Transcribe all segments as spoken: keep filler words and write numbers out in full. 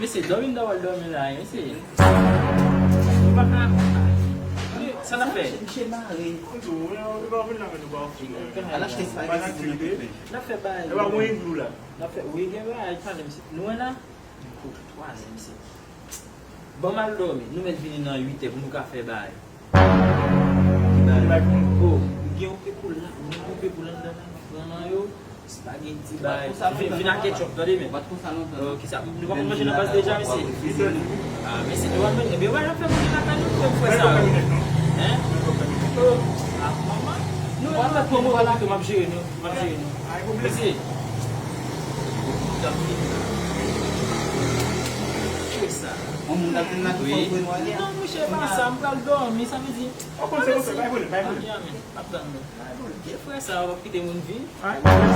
Mesye, dòmi m ta pral dòmi la, mesye. Nou pa ka. Sa n ap fè? Misye mare. Al achte espageti pou nou koupe. N ap fè bagay. N ap fè, wi, gen bagay, pale, mesye. Nou wè la? Pou twa zè, mesye. Ban m al dòmi. Nou mèt vini nan uit è pou nou ka fè bagay. Ki bagay? Oh, gen yon pe poul la. Gen yon pe poul anndan la. Pran nan yo. Espageti bagay. Vin, vin ak ketchup, tande men. Ou pa t konsa lontan. Oh, kisa? Nou pa konn manje nan baz deja, mesye? Ah, mesye, nou pa manje. Ebyen, wè, n ap fè manje lakay nou, pou fè sa. Hein? Oh, ah, manman. Nou, nou, nou, nou, nou, m ap jere nou. M ap jere nou. Mesye. Yon moun t ap vin la. Yon moun t ap vin la ki fè w vre nwa yè. Non, monchè, pa sa, m pral dòmi, sa vle di. Ou konn se konsa, bay vole, bay vole. Amèn, amèn. M ap tann nou. Bay vole. Vye frè sa yo p ap kite moun viv. Ay, bay vole.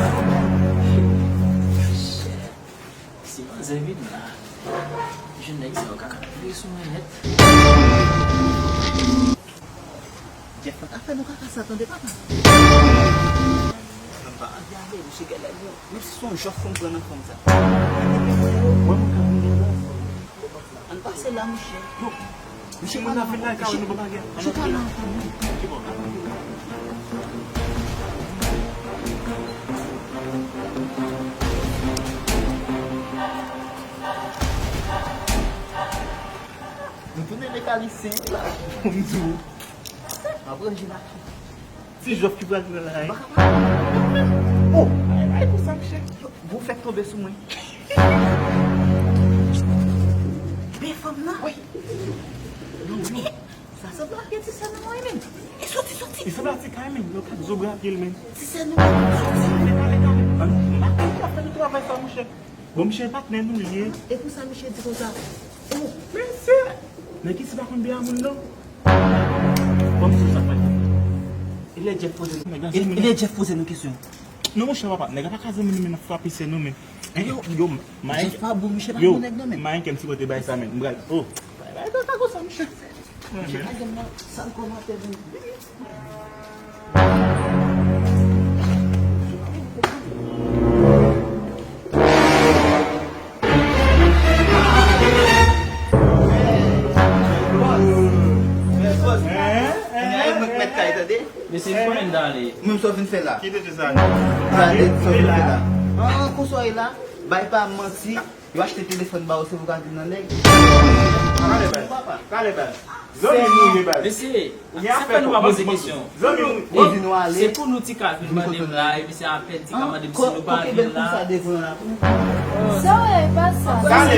Si manzè vin la, jèn nèg sa yo ka ka vire sou mwen nèt. Jeff pa ka fè nou kaka sa, tande papa. Ann pa anvi ale, misye genlè bon. Menm si se yon jòf pou m pran nan fanm sa. Mwen, mwen ka vin la. Ann pase la, monchè. Yo, misye, moun ap vin la, ka wè nou bon bagay. Chita la. Ki bò? Nou tounen mekanisyen la. M di w. M ap ranje la. Ti jòf ki pral pran la, hein? Oh! Ay, ay, pou sa, monchè. Bon, fèk tonbe sou mwen. Ben, fanm nan? Wi. Sa sanble ak ti sè nou an, men. E soti, soti. Li sanble ak ti kay, men. Yo ka zo bra pye l, men. Ti sè nou an, soti. Ale, ale, ale. An, m pa konn ki ap fè nou travay sa, monchè. Bon, misye patnè nou li ye. E pou sa misye di konsa? Oh, mesye! Nèg isi pa konn byen a moun, non. Bon, misye sa fè. E lè Jeff poze nou, e, e lè Jeff poze nou kesyon. Non, monchè, papa, nèg la pa ka zanmi nou, men n ap frape sè nou, men. Yo, yo, Mike. Jeff pa bon, misye pa bon nèg, non, men. Mike, m sipote bay sa, men. M pral, oh. Bay, bay, bay, bay, konsa, monchè. Monchè, pa janm nan, sal kòmantè, men. Mesye, m konnen n t ale. Menm sa w vin fè la. Kite ti sa. Gade sa w vin fè la. An, konsa w ye la. Bay pa manti. Yo achte telefòn ba ou, se pou ka vin nan nèg. Kale baz. Kale baz. Zanmi nou ye baz. Mesye, se fè nou pa poze kesyon. Zanmi nou. Epi nou ale. Se pou nou ti ka vin mande m la, epi se apèn ti ka mande m si nou pa vin la. Sa w ye, pa sa. Kale.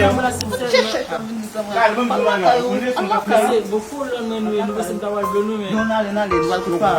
Kale, ban m di w bagay. Mesye, bon, kolòn mwen nou ye, nou panse m ta pral blo nou, men. Non, n ale, n ale, nou al kote pa.